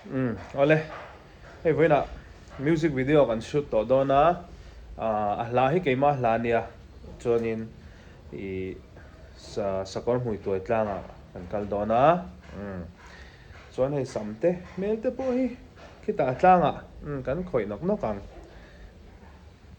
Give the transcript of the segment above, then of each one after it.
Umm awle hei vawiinah music video kan shoot tawh dawn a, a hla hi keimah hla ania chuanin ih sakawr hmui tuai tlangah kan kal dawn a umm chuan hei sam te hmel te pawh hi khitah tlangah umm kan khawih nawk nawk ang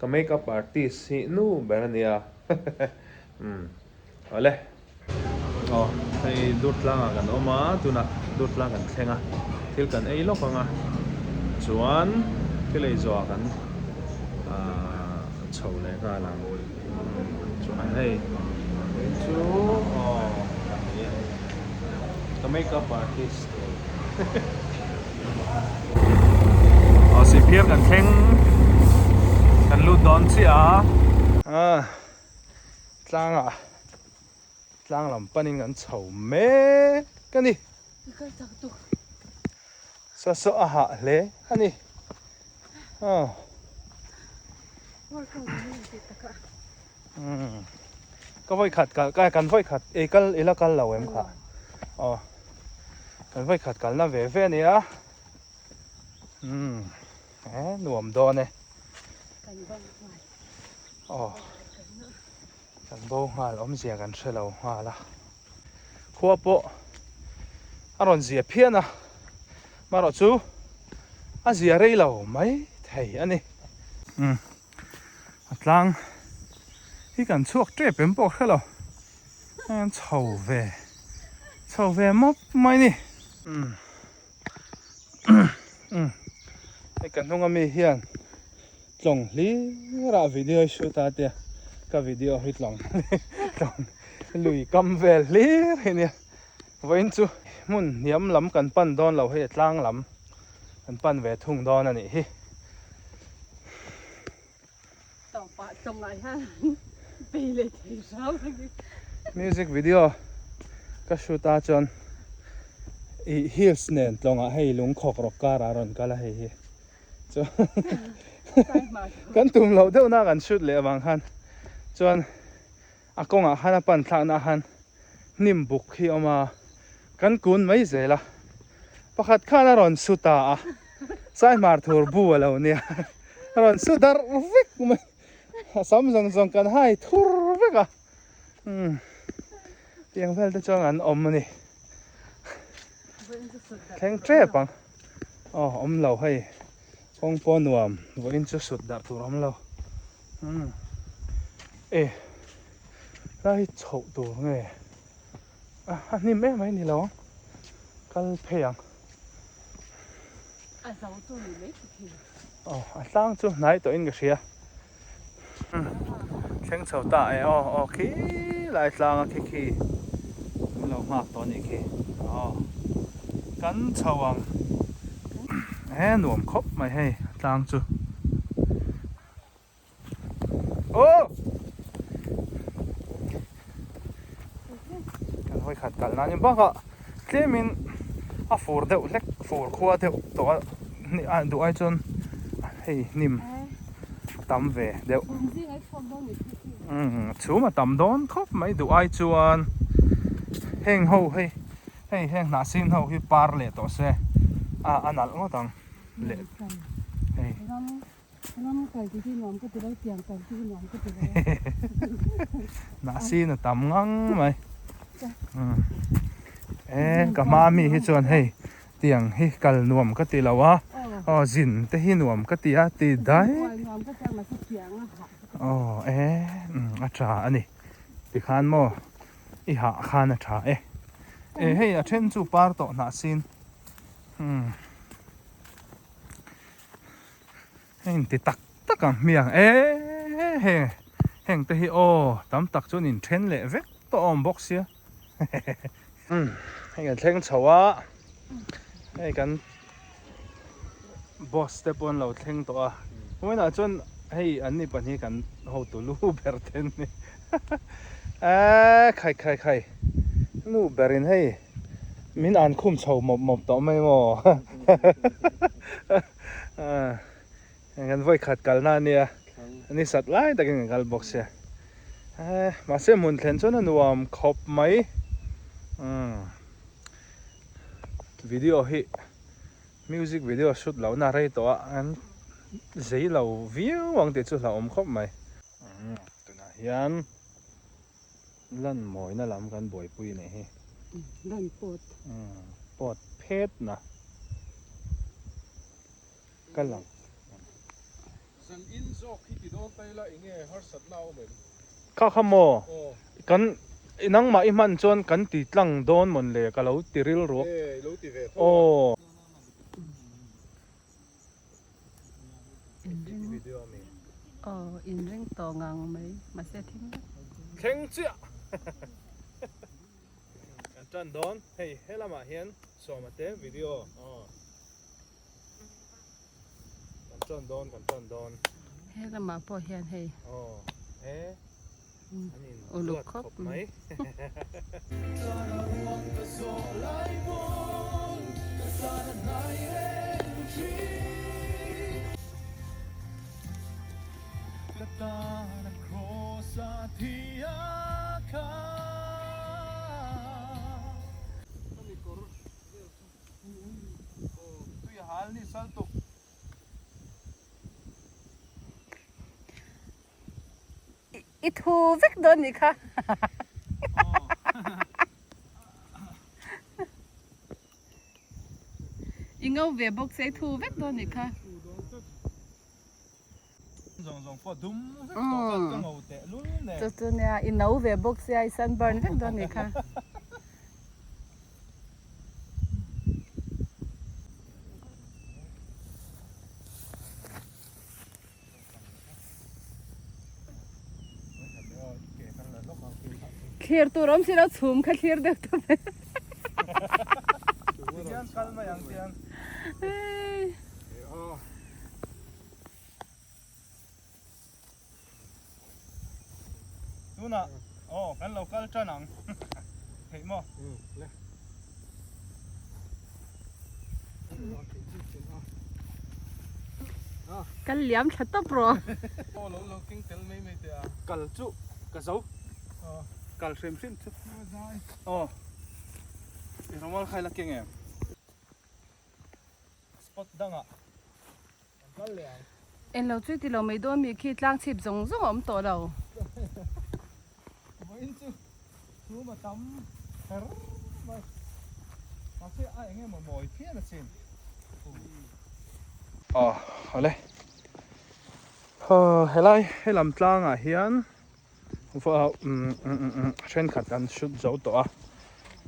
ka makeup artist hi nu ber ania umm awle. Aw hei dur tlangah kan awm a tunah dur tlang kan thleng a thil kan ei lawk ang a chuan thil ei zawhah kan ahh chho leh nghal ang chuan hei hei chu aw ka makeup artist tur aw sihphir kan thleng kan lut dawn chiah a tlangah. Tlang lam panin kan chho mek a ni. Saw saw a hah hle a ni. Ka vawi khat kal ka kan vawi khat ei kal ila kal lo em kha. Aw kan vawi khat kalna ve ve a nia. E nuam dawn e. Aw. Kan bo nghal awmzia kan hre lo nghal a, khua pawh a rawn zia phian a, marawh chu a zia rei lo mai thei a ni. Umm a tlang hi kan chhuak tep em pawh hre lo, hei an chho ve chho ve mawp mai a ni. Umm umm hei ka hnung ami hian. Tlawng hlir ah video hi shoot a tia ka video hi tlawng tlawng lui kam vel hlir hi nia vawiin chu hmun hniam lam kan pan dawn lo hei a tlang lam kan pan ve thung dawn a nih hi. Tawpah tlawngah hian bei leh thei hram a ni. Music video ka shoot a chuan ih heels nen tlawngah hei lungkhawk rawk karah a rawn kal a hei hi. Chuan kan tum loh deuh na kan shoot leh avang khan chuan a kawngah khan a pan thlakna ah khan hnim buk hi a awm a, kan kun mai zel a, pakhat khan a rawn su ta a, Saihmar thur bu a lo nia, a rawn su darh vek mai, a sam zawng zawng kan hai thur vek a, umm tiang vel te chuan an awm a ni, thleng tep ang. Aw awm lo hei kawng pawh nuam vawiin chu sut darh tur awm lo umm e lai hi chhoh tur nge a a hnim em mai ni lo ang kal phei ang a zo chu ni mai thei aw a tlang chu hnai tawh in ka hria. Thleng chho ta e aw aw khi lai tlang a khi khi min lo nghak tawh a nih khi aw kan chho ang he nuam khawp mai hei a tlang chu aw kan hawi khat kalh nan in bakah tlemin a fur deuh hlek fur khua deuh tawh a duh ai chuan hei hnim. a tam ve deuh umm chhum a tam dawn khawp mai duh ai chuan heng ho hei hei heng hnah sin ho hi par leh tawh se a a nalh ngawt ang leh hei hnah sin a tam ngang mai umm e ka hma mi hi chuan hei Tiang hi kal nuam ka ti lo a, aw zin te hi nuam ka ti a ti dai. Aw e a tha a ni tikhan maw i hah khan a tha e. E hei a then chu par tawh hnah sin umm hei in ti tak tak ang hmiang e heng heng te hi aw tam tak chuan in then leh vek tawh awm bawk sia. Hei kan thleng chho a, hei kan boss te pawh an lo thleng tawh a, vawiinah chuan hei an ni pahnih kan hotu lu ber te an ni eee khai khai khai nu berin hei min an khum chho mawp mawp tawh mai maw Kan vawi khat kalna a nia, ni sat lai takin kan kal bawk sia. Mahse hmun thlen chuan a nuam khawp mai. Video hi Music video shoot lohna rei tawh a an zei lo viau ang tih chu hlauhawm khawp mai. Tunah hian lan mawina lam kan buaipui a nih hi. Lan pawt. Pawt phet na ka lang. Zan in zawk hi ti dawn ta ila enge harsatna a awm em? Kha kha maw? Kan nangmah i hman chuan kan ti tlang dawn mawn le ka lo ti rilru a. E i lo ti ve tho a. Aw. Inring aw inring tawh ngang mai mahse thim vek. Thleng chiah kan tan dawn hei helamah hian sawma te video aw. Kan tan dawn kan tan dawn. He lamah pawh hian hei. Aw e an in duat khawp mai. I thu vek dawn nih kha. I ngo ve bawk se i thu vek dawn nih kha. Chu chu nia i no ve bawk sia i sunburn vek dawn nih kha. Thlir tur awm si lo chhum kha thlir deuh ta mai. Tunah aw kan lo kal tan ang theih maw? Kal liam thla tawp rawh. Kal chu ka zo kal hrim hrim chu aw i rawmal khai la keng em? Spot dangah kan kal leh ang. Englo chu i ti lo mai dawn mi khi tlang chhip zawng zawng a awm tawh lo. Vawiin chu chhum a tam kher mai. Mahse a eng emaw mawi phian a chin. Aw awle. Helai helam tlangah hian thenkhat an shoot zo tawh a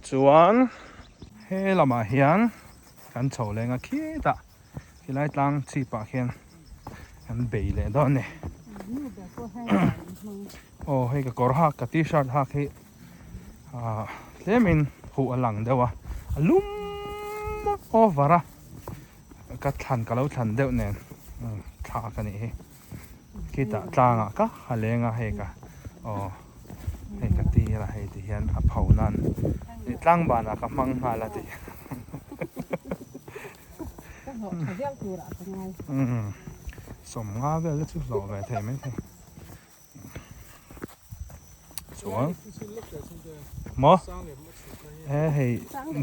chuan he lamah hian kan chho leng a khitah helai tlang chhip ah khian an bei leh dawn a ni aw hei ka kawr hak ka tshirt hak hi ah tlemin huh a lang deuh a a lum over a ka thlan ka lo thlan deuh nen thla ka nih hi. Khitah tlangah ka ha leng a hei ka aw hei ka tir a hei ti hian a pho nan tlang banah ka hmang nghal a ti sawmnga vel te chu hlawh ve thei mai thei chuan maw he hei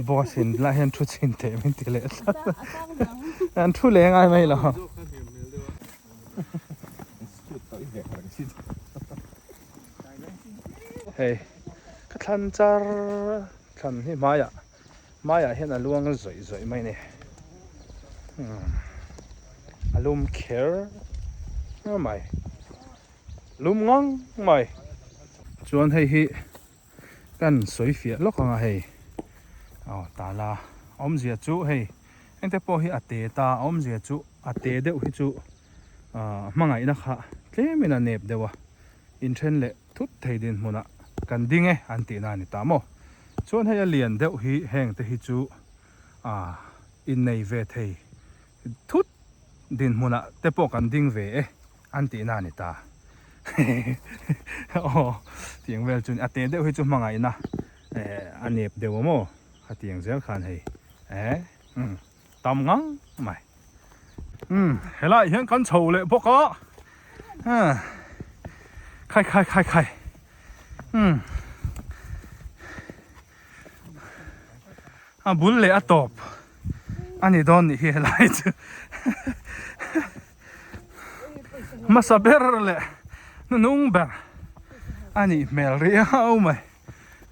boss in lah hian thu chhin teh min ti leh tlat an thu leh ngai mai lo hei ka thlan char thlan hi hmaiah hmaiah hian a luang zawih zawih mai a ni a lum kher mai lum ngang mai chuan hei hi kan sawi fiah lawk ang a hei aw tala awmzia chu hei engte pawh hi a te ta awmzia chu a te deuh hi chu ah hmangaihna kha tlemin a nep deuh a inthen leh thut thei dinhmunah kan ding e an tihna a ni ta maw chuan hei a lian deuh hi heng te hi chu ah innei ve thei thut dinhmunah te pawh kan ding ve e an tihna a ni ta aw tiang vel chu a te deuh hi chu hmangaihna eh a nep deuh a maw khatiang zel khan hei eh umm tam ngang mai umm helaiah hian kan chho leh bawk a khai khai khai khai umm a bul leh a tawp. A ni dawn nih hi helai chu hmasa ber leh hnuhnung ber a nih hmel riau mai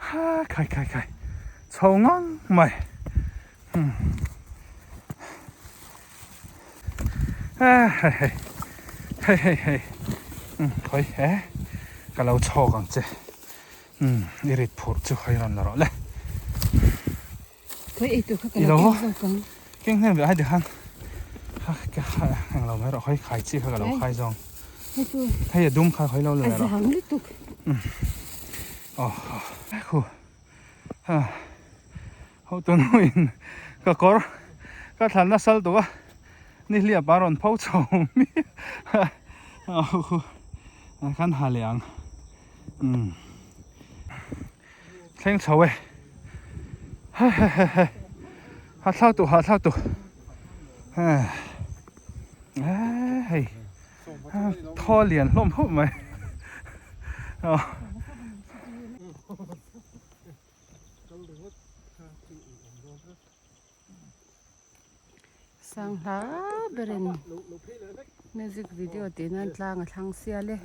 ha khai khai khai chho ngang mai umm hei hei hei hei hei umm khawi he ka lo chhawk ang che umm i rit phurh chu hei rawn la rawh le. Khawi ei tur kha ka lo keng zawk ang. Keng hnem ve ai tikhan kha ka kha eng lo mai rawh khawi khai chi kha ka lo khai zawng. Hei chu. Hei a dum kha khawi lo la rawh. A zang lutuk. Aw khu ha ho tu nu in ka kawr ka thlan nasa lutuk a ni hliap a rawn pho chho mi khu khan ha leh ang umm. Thleng chho e. He he he he. Ha thlak tu ha thlak tu. He. Hei. Thaw lian hlawm khawp mai. Sangha berin music video tih nan tlang a thlang sial e.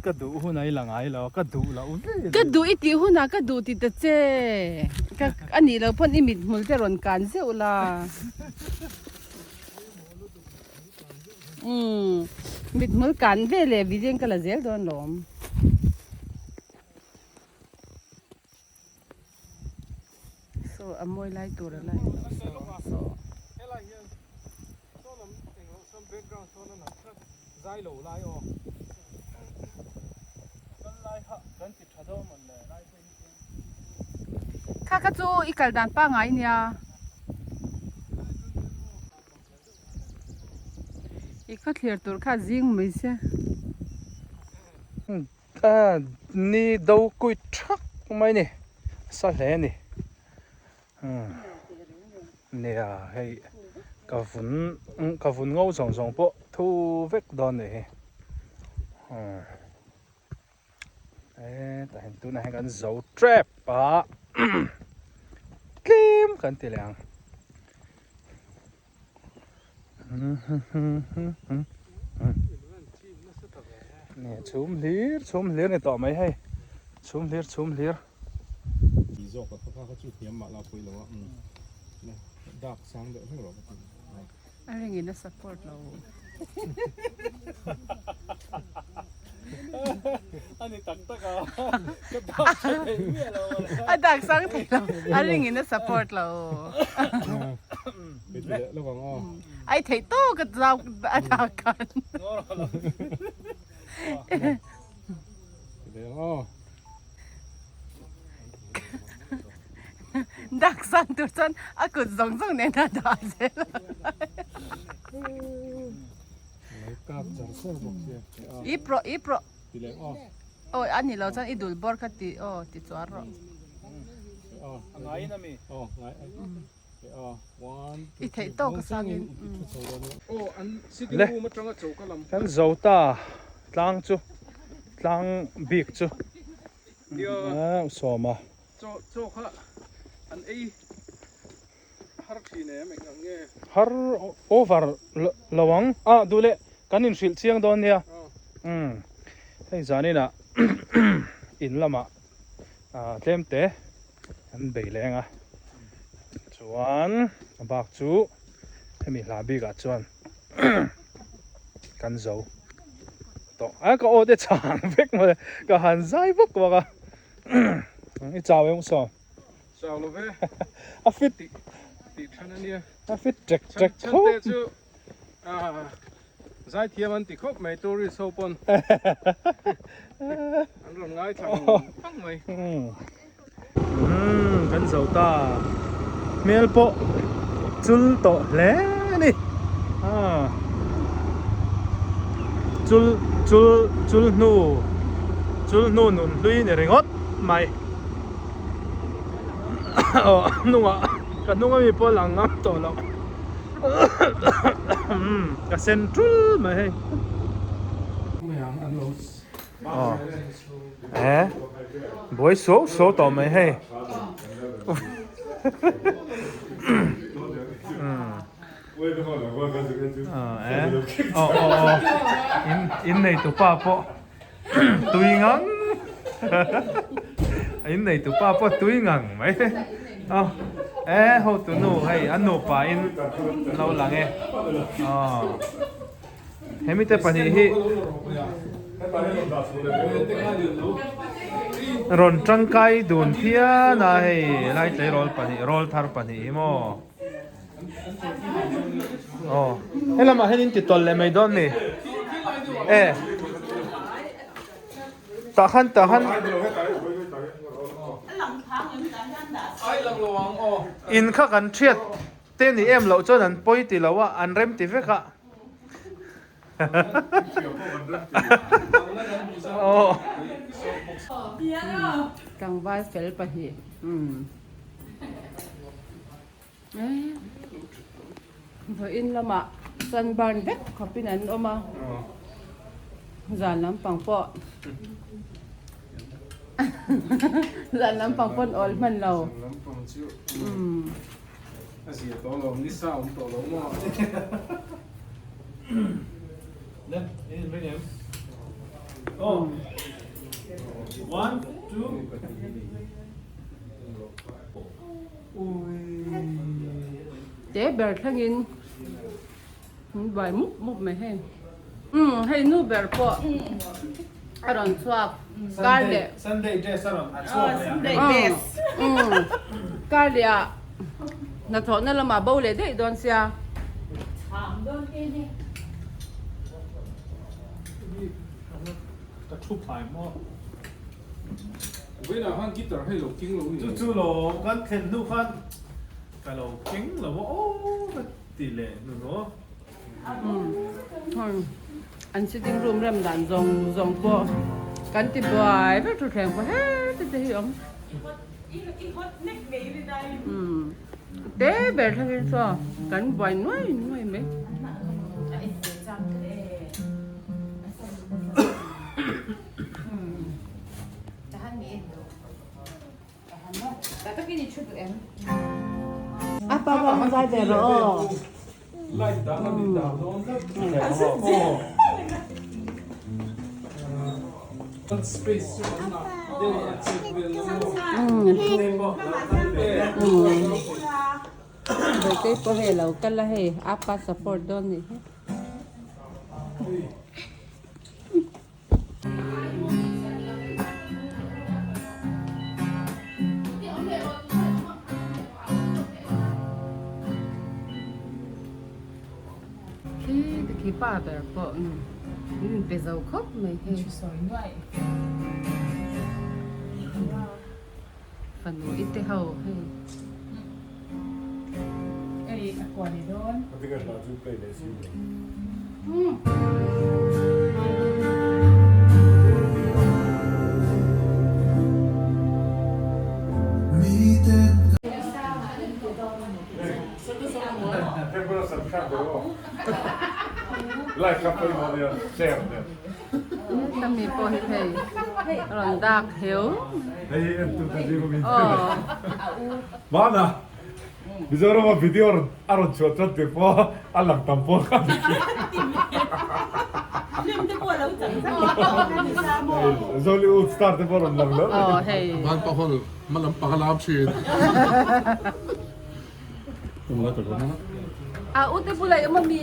Ka duh hunah i la ngai lo, ka duh loh ve. Ka duh i tih hunah ka duh ti ta che. Ka a nih loh pawn i mithmul te rawn kan zeuh la. Umm mithmul kan ve leh video in ka la zel dawn lawm. Saw a mawi lai tur a la eng lo saw saw. Helai hian saw lam eng loh sawn background sawn a lang tlat zai lo lai aw. Kal lai kha kan ti tha dawn mawn le lai phei hi chuan. Kha kha chu i kal dan pangai nia. I khaw thlir tur kha zing mai se. A ni do kuit thak mai ni sa hle a ni nia hei ka vun ka vun ngo zawng zawng pawh thu vek dawn ni hi hetah hian tunah hian kan zo tep a tlem kan ti leh ang. Chhum hlir chhum hlir ni tawh mai hei chhum hlir chhum hlir. Ti zawk a kha kha chu hniam mah la pawi lo a dak sang deuh hlek rawh ka ti. A ringin a support lo. A ni tak tak a ka dak tha thei miah lo a dak sang thei lo a ringin a support lo. Ai theih tawk a zau a dak khan. Dak sang tur chuan a kut zawng zawng nen a dah zel a. I pro i pro. Aw a ni lo chuan i dul bawr kha ti aw ti chuar rawh. I theih tawk a sangin. Le kan zo ta tlang chu tlang bik chu sawma. Har over lo ang ah duh leh kan inhrilh chiang dawn nia umm hei zaninah in lamah ah tlem te an bei leng a chuan a bak chu hemi hla bikah chuan kan zo tawh a ka aw te chang vek mawle ka han zai vak vak a i chau em saw. Chau lo ve. A fit tih tih than a nia. A fit trek trek khawp. Chhan te chu ah zaithiam an ti khawp mai tourist ho pawn. An rawn ngai thla ang mai. Umm kan zo ta. Hmel pawh chul tawh hle a ni. Ah chul chul chul hnu chul hnu nun hlui ni ringawt mai. Aw hnungah ka hnung ami pawh lang ngam tawh loh. Ka sen tul mai hei. Eh buai suau suau tawh mai hei. Aw aw aw in in nei tu pa pawh tui ngang in nei tu pa pawh tui ngang mai aw e ho tu nu hei an nupa in an lo lang e aw hemi te pahnih hi rawn tangkai dun phian a hei lai tleirawl pahnih rawl thar pahnih hi maw. Aw helamah hian in ti tawlh leh mai dawn ni e tah khan tah khan in kha kan thiat te ni em loh chuan an pawi ti lo a an rem ti vek a aw. Tlangval fel pahnih umm. Vawiin lamah sunburn vek khawpin an awm a, zan lampang pawh zan lampang pawh an awl hman lo. Zan lampang chu a zia tawh lo, ni sa awm tawh lo maw? One, two. Te ber thlengin an buai mup mup mai hei umm hei nu ber pawh a rawn chhuak kar leh Sunday dress a rawn a chhuak leh ang umm kar leh ah hnathawhna lamah bo leh daih dawn sia. Ka thu phai maw. Vawiinah khan guitar hei lo keng lo ni. Chu chu lo kan thlen hnu khan ka lo keng lo a aw ka ti leh hnuhnawh. Umm an sitting room rem dan zawng zawng pawh kan ti buai vek thutthleng pawh heti te hi a awm. Umm te ber thlengin saw kan buai nuai nuai mai. A pa pawh zai ve rawh aw. Bawihtei pawh hei a lo kal a hei a pa support dawn nih hi. Khi khi pa ber pawh min pe zo khawp mai hei fanu i te ho hei. Hemi pawh hi hei a rawn dak heu Mana Mizorama video a rawn chhuah chuan tir pawh a lang tam pawh kha ni Zollywood star te pawh rawn lang lo. Van pa hall hma lam panga lam thin. A u te bulah i awm a mi?